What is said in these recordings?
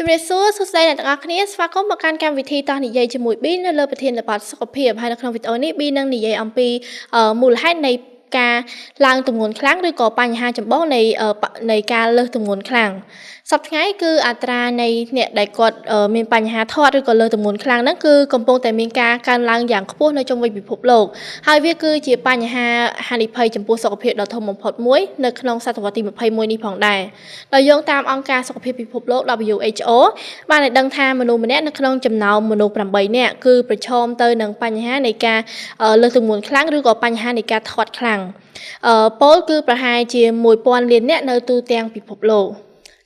ជំរាបសួរសួស្តីអ្នកទាំងអស់គ្នាស្វាគមន៍មកកាន់កម្មវិធីតោះនិយាយជាមួយ B នៅលើប្រធានបទសុខភាពហើយនៅក្នុងវីដេអូនេះ B នឹងនិយាយអំពីមូលហេតុនៃការឡើងទម្ងន់ខ្លាំងឬក៏បញ្ហាចម្បងនៃការលើសទម្ងន់ខ្លាំងសប្តាហ៍ថ្ងៃគឺអត្រានៃអ្នកដែលគាត់មានបញ្ហាធាត់ឬក៏លើសទម្ងន់ខ្លាំងហ្នឹងគឺកំពុងតែមានការកើនឡើងយ៉ាងខ្ពស់នៅជុំវិញពិភពលោកហើយវាគឺជាបញ្ហាហានិភ័យចំពោះសុខភាពដ៏ធំបំផុតមួយនៅក្នុងសតវត្សទី21នេះផងដែរដោយយោងតាមអង្គការសុខភាពពិភពលោក WHO បានឲ្យដឹងថាមនុស្សម្នាក់នៅក្នុងចំណោមមនុស្ស8នាក់គឺប្រឈមទៅនឹងបញ្ហានៃការលើសទម្ងន់ខ្លាំងឬក៏បញ្ហានៃការធាត់ខ្លាំងពោលគឺប្រហែលជា1000លាននាក់នៅទូទាំងពិភពលោក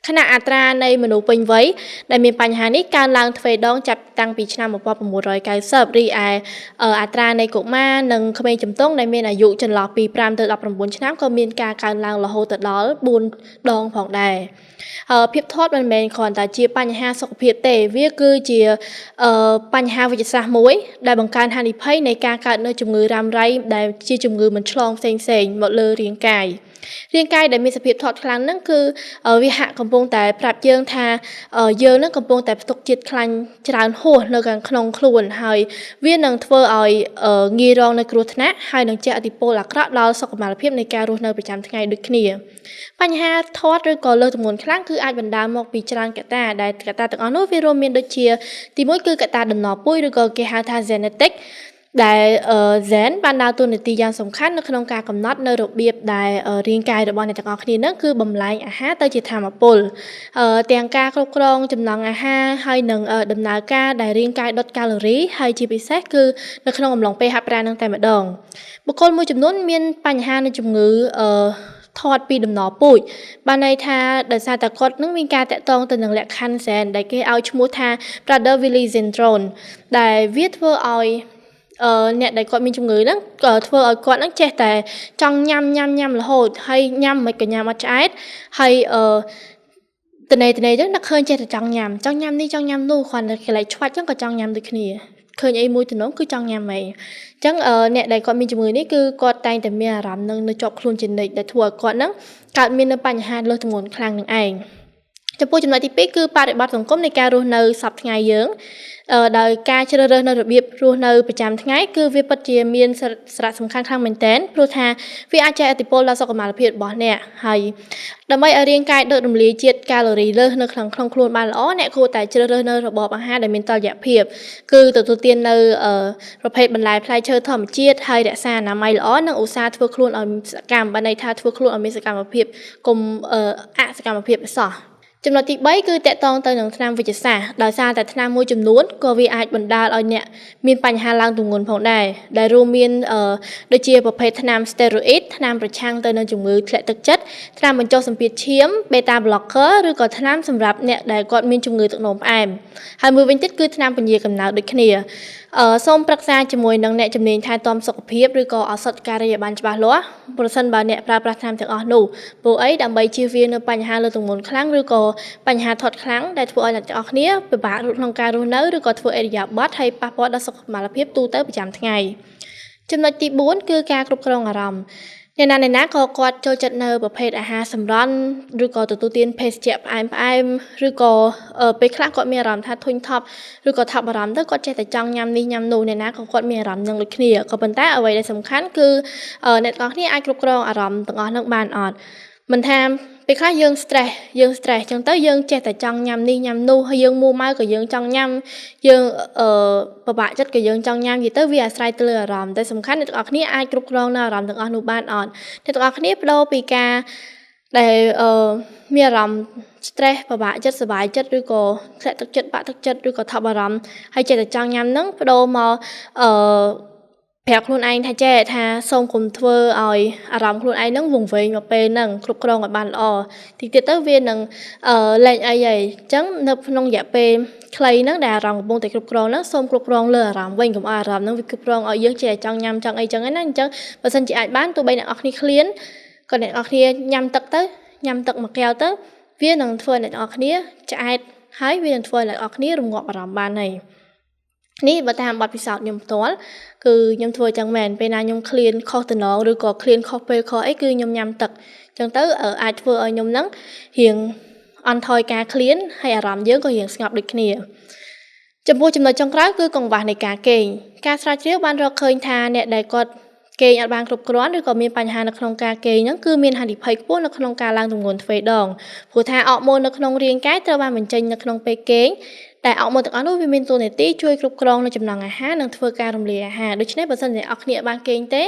ខណៈអត្រានៃមនុស្សពេញវ័យដែលមានបញ្ហានេះកើនឡើងទ្វេដងចាប់តាំងពីឆ្នាំ1990រីឯអត្រានៃកុមារនិងក្មេងជំទង់ដែលមានអាយុចន្លោះពី5ទៅ19ឆ្នាំក៏មានការកើនឡើងរហូតទៅដល់4ដងផងដែរភាពធាត់មិនមែនគ្រាន់តែជាបញ្ហាសុខភាពទេវាគឺជាបញ្ហាវិទ្យាសាស្ត្រមួយដែលបង្កើនហានិភ័យនៃការកើតនូវជំងឺរ៉ាំរ៉ៃដែលជាជំងឺមិនឆ្លងផ្សេងៗមកលើរាងកាយរាងកាយដែលមានសភាពធាត់ខ្លាំងហ្នឹងគឺវាហាក់កំពុងតែប្រាប់យើងថាយើងនឹងកំពុងតែផ្ទុកជាតិខ្លាញ់ច្រើនហួសនៅខាងក្នុងខ្លួនហើយវានឹងធ្វើឲ្យងាយរងនៅគ្រោះថ្នាក់ហើយនឹងជះឥទ្ធិពលអាក្រក់ដល់សុខុមាលភាពនៃការរស់នៅប្រចាំថ្ងៃដូចគ្នាបញ្ហាធាត់ឬក៏លើសទម្ងន់ខ្លាំងគឺអាចបណ្ដាលមកពីច្រើនកត្តាដែលកត្តាទាំងអស់នោះវារួមមានដូចជាទីមួយគឺកត្តាតំណពូជឬក៏គេហៅថា genetic ដែល Zen បានដើរតួនាទីយ៉ាងសំខាន់នៅក្នុងការកំណត់នៅរបៀបដែលរាងកាយរបស់អ្នកទាំងអស់គ្នានឹងគឺបំលែងអាហារទៅជាថាមពលទាំងការគ្រប់គ្រងចំណង់អាហារហើយនិងដំណើរការដែលរាងកាយដុតកាឡូរីហើយជាពិសេសគឺនៅក្នុងអំឡុងពេលហាត់ប្រាណនឹងតែម្ដងបុគ្គលមួយចំនួនមានបញ្ហានៃជំងឺធាត់ពីតំណពូជបានន័យថាដោយសារតែគាត់នឹងមានការតាក់ទងទៅនឹងលក្ខខណ្ឌសែនដែលគេឲ្យឈ្មោះថា Prader-Willi syndrome ដែលវាធ្វើឲ្យអ្នកដែលគាត់មានជំងឺហ្នឹងក៏ធ្វើឲ្យគាត់ហ្នឹងចេះតែចង់ញ៉ាំញ៉ាំញ៉ាំរហូតហើយញ៉ាំមិនក៏ញ៉ាំអត់ឆ្អែតហើយតនេតនេចឹងនឹកឃើញចេះតែចង់ញ៉ាំចង់ញ៉ាំនេះចង់ញ៉ាំនោះគ្រាន់តែកន្លែងឆ្វាច់ចឹងក៏ចង់ញ៉ាំដូចគ្នាឃើញអីមួយទំនងគឺចង់ញ៉ាំហីអញ្ចឹងអ្នកដែលគាត់មានជំងឺនេះគឺគាត់តែងតែមានអារម្មណ៍នឹងនៅជាប់ខ្លួនជានិច្ចដែលធ្វើឲ្យគាត់ហ្នឹងកើតមាននៅបញ្ហាលើសទម្ងន់ខ្លាំងនឹងឯងចំពោះចំណុចទី2គឺបរិបទសង្គមនៃការរស់នៅសប្តាហ៍ថ្ងៃយើងដោយការជ្រើសរើសនៅរបៀបរស់នៅប្រចាំថ្ងៃគឺវាពិតជាមានសារៈសំខាន់ខ្លាំងមែនទែនព្រោះថាវាអាចជះឥទ្ធិពលដល់សុខុមាលភាពរបស់អ្នកហើយដើម្បីឲ្យរាងកាយដុតរំលាយជាតិកាឡូរីលើសនៅក្នុងក្នុងខ្លួនបានល្អអ្នកគួរតែជ្រើសរើសនៅរបបអាហារដែលមានតុល្យភាពគឺទទួលទាននៅប្រភេទបន្លែផ្លែឈើធម្មជាតិហើយរក្សាអនាម័យល្អនិងឧស្សាហ៍ធ្វើខ្លួនឲ្យសកម្មបានន័យថាធ្វើខ្លួនឲ្យមានសកម្មភាពកុំអសកម្មភាពសោះចំណុចទី3គឺតាក់ទងទៅនឹងថ្នាំវិទ្យាសាស្ត្រដោយសារតែថ្នាំមួយចំនួនក៏វាអាចបណ្ដាលឲ្យអ្នកមានបញ្ហាឡើងទម្ងន់ផងដែរដែលរួមមានដូចជាប្រភេទថ្នាំ steroid ថ្នាំប្រឆាំងទៅនឹងជំងឺធ្លាក់ទឹកចិត្តថ្នាំបញ្ចុះសម្ពាធឈាម beta blocker ឬក៏ថ្នាំសម្រាប់អ្នកដែលគាត់មានជំងឺទឹកនោមផ្អែមហើយមួយវិញទៀតគឺថ្នាំពន្យាកំណើតដូចគ្នាសូមប្រឹក្សាជាមួយនឹងអ្នកជំនាញថែទាំសុខភាពឬក៏ឱសថការីឲ្យបានច្បាស់លាស់ប្រសិនបើអ្នកប្រើប្រាស់ថ្នាំទាំងអស់នោះព្រោះអីដើម្បីជៀសវាងនៅបញ្ហាលើទម្ងន់ខ្លាំងឬក៏បញ្ហាធាត់ខ្លាំងដែលធ្វើឲ្យអ្នកទាំងអស់គ្នាពិបាកក្នុងការរស់នៅឬក៏ធ្វើឥរិយាបថហើយប៉ះពាល់ដល់សុខុមាលភាពទូទៅប្រចាំថ្ងៃចំណុចទី4គឺការគ្រប់គ្រងអារម្មណ៍អ្នកណាអ្នកណាក៏គាត់ចូលចិត្តនៅប្រភេទអាហារសម្រន់ឬក៏ទទួលទានភេសជ្ជៈផ្អែមផ្អែមឬក៏ពេលខ្លះគាត់មានអារម្មណ៍ថាធុញថប់ឬក៏ថប់បារម្ភទៅគាត់ចេះតែចង់ញ៉ាំនេះញ៉ាំនោះអ្នកណាក៏គាត់មានអារម្មណ៍នឹងដូចគ្នាក៏ប៉ុន្តែអ្វីដែលសំខាន់គឺអ្នកទាំងអស់គ្នាអាចគ្រប់គ្រងអារម្មណ៍ទាំងអស់នឹងបានអត់មិនថាពេលខ្លះយើង stress យើង stress ចឹងទៅយើងចេះតែចង់ញ៉ាំនេះញ៉ាំនោះហើយយើងមួម៉ៅក៏យើងចង់ញ៉ាំយើងពិបាកចិត្តក៏យើងចង់ញ៉ាំនិយាយទៅវាអាស្រ័យទៅលើអារម្មណ៍តែសំខាន់អ្នកទាំងអស់គ្នាអាចគ្រប់គ្រងនៅអារម្មណ៍ទាំងអស់នោះបានអត់អ្នកទាំងអស់គ្នាប្ដូរពីការដែលមានអារម្មណ៍ stress ពិបាកចិត្តសប្បាយចិត្តឬក៏ធ្លាក់ទឹកចិត្តបាក់ទឹកចិត្តឬក៏ថប់អារម្មណ៍ហើយចេះតែចង់ញ៉ាំហ្នឹងប្ដូរមកប្រាប់ខ្លួនឯងថាចេះថាសូមកុំធ្វើឲ្យអារម្មណ៍ខ្លួនឯងហ្នឹងវង្វេងមកពេលហ្នឹងគ្រប់គ្រងឲ្យបានល្អតិចទៀតទៅវានឹងលែងអីហើយអញ្ចឹងនៅក្នុងរយៈពេលខ្លីហ្នឹងដែលអារម្មណ៍កំពុងតែគ្រប់គ្រងហ្នឹងសូមគ្រប់គ្រងលើអារម្មណ៍វិញកុំឲ្យអារម្មណ៍ហ្នឹងវាគ្រប់គ្រងឲ្យយើងចេះតែចង់ញ៉ាំចង់អីចឹងណាអញ្ចឹងបើសិនជាអាចបានទោះបីអ្នកនរគ្នាឃ្លានក៏អ្នកនរគ្នាញ៉ាំទឹកទៅញ៉ាំទឹកមួយកែវទៅវានឹងធ្វើឲ្យអ្នកនរគ្នាឆ្អែតហើយវានឹងធ្វើឲ្យអ្នកនរគ្នារងាប់អារម្មណ៍បានហើយនេះបើតាមបទពិសោធន៍ខ្ញុំផ្ទាល់គឺខ្ញុំធ្វើចឹងមែនពេលណាខ្ញុំឃ្លានខុសតំណងឬក៏ឃ្លានខុសពេលខុសអីគឺខ្ញុំញ៉ាំទឹកចឹងទៅអាចធ្វើឲ្យខ្ញុំហ្នឹងរៀង អន់ថយការឃ្លានហើយអារម្មណ៍យើងក៏រៀងស្ងប់ដូចគ្នាចំពោះចំណុចចុងក្រោយគឺកង្វះនៃការគេងការស្រាវជ្រាវបានរកឃើញថាអ្នកដែលគាត់គេងអត់បានគ្រប់គ្រាន់ឬក៏មានបញ្ហានៅក្នុងការគេងហ្នឹងគឺមានហានិភ័យខ្ពស់នៅក្នុងការឡើងទម្ងន់ទ្វេដងព្រោះថាអរម៉ូននៅក្នុងរាងកាយត្រូវបានបញ្ចេញនៅក្នុងពេលគេងតែអរម៉ូនទាំងអស់នោះវាមានតួនាទីជួយគ្រប់គ្រងនៅចំណង់អាហារនិងធ្វើការរំលាយអាហារដូច្នេះបើសិនជាអ្នកគ្នាបានគេងទេ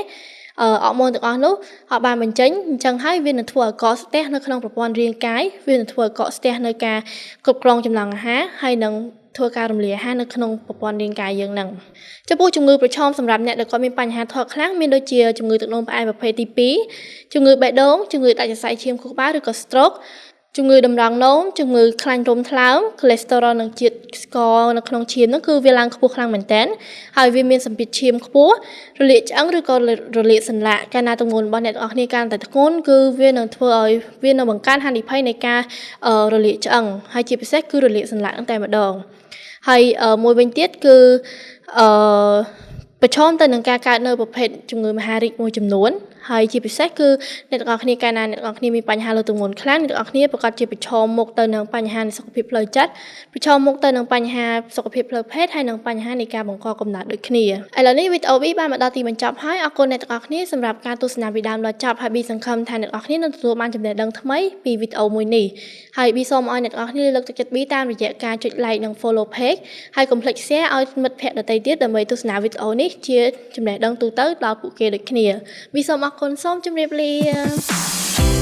អរម៉ូនទាំងអស់នោះអត់បានបញ្ចេញអញ្ចឹងហើយវានឹងធ្វើឲ្យកកស្ទះនៅក្នុងប្រព័ន្ធរាងកាយវានឹងធ្វើឲ្យកកស្ទះនៅការគ្រប់គ្រងចំណង់អាហារហើយនឹងធ្វើការរំលាយអាហារនៅក្នុងប្រព័ន្ធរាងកាយយើងហ្នឹងចំពោះជំងឺប្រឈមសម្រាប់អ្នកដែលគាត់មានបញ្ហាធាត់ខ្លាំងមានដូចជាជំងឺទឹកនោមផ្អែមប្រភេទទី2ជំងឺបេះដូងជំងឺដាច់សរសៃឈាមខួរក្បាលឬក៏ stroke ជំងឺតម្រងនោមជំងឺខ្លាញ់រំថ្លើម កូលេស្តេរ៉ុលនិងជាតិស្ករនៅក្នុងឈាមហ្នឹងគឺវាឡើងខ្ពស់ខ្លាំងមែនទែនហើយវាមានសម្ពាធឈាមខ្ពស់រលាកឆ្អឹងឬក៏រលាកសន្លាក់កាលណាទម្ងន់របស់អ្នកទាំងអស់គ្នាកាន់តែធ្ងន់គឺវានឹងធ្វើឲ្យវានឹងបង្កើនហានិភ័យនៃការរលាកឆ្អឹងហើយជាពិសេសគឺរលាកសន្លាក់ហ្នឹងតែម្ដងហើយមួយវិញទៀតគឺអឺប្រឈមទៅនឹងការកើតនៅប្រភេទជំងឺមហារីកមួយចំនួនហើយជាពិសេសគឺអ្នកទាំងអស់គ្នាកាលណាអ្នកទាំងអស់គ្នាមានបញ្ហាលើទម្ងន់ខ្លាំងអ្នកទាំងអស់គ្នាប្រាកដជាប្រឈមមុខទៅនឹងបញ្ហានៃសុខភាពផ្លូវចិត្តប្រឈមមុខទៅនឹងបញ្ហាសុខភាពផ្លូវភេទហើយនិងបញ្ហានៃការបង្កកំណើតដូចគ្នាឥឡូវនេះវីដេអូ B បានមកដល់ទីបញ្ចប់ហើយអរគុណអ្នកទាំងអស់គ្នាសម្រាប់ការទស្សនាពីដើមដល់ចប់ហើយ B សង្ឃឹមថាអ្នកទាំងអស់គ្នានឹងទទួលបានចំណេះដឹងថ្មីពីវីដេអូមួយនេះហើយ B សូមឲ្យអ្នកទាំងអស់គ្នាលើកទឹកចិត្ត B តាមរយៈការចុច like និង follow page ហើយកុំភ្លេច share ឲ្យមិត្តភ័ក្តិដទៃទៀតដើម្បីទស្សនាវីដេអូនេះជាចំណេះដឹងទូទៅដល់ពួកគេដូចគ្នា B សូមអរគុណសូមជម្រាបលា។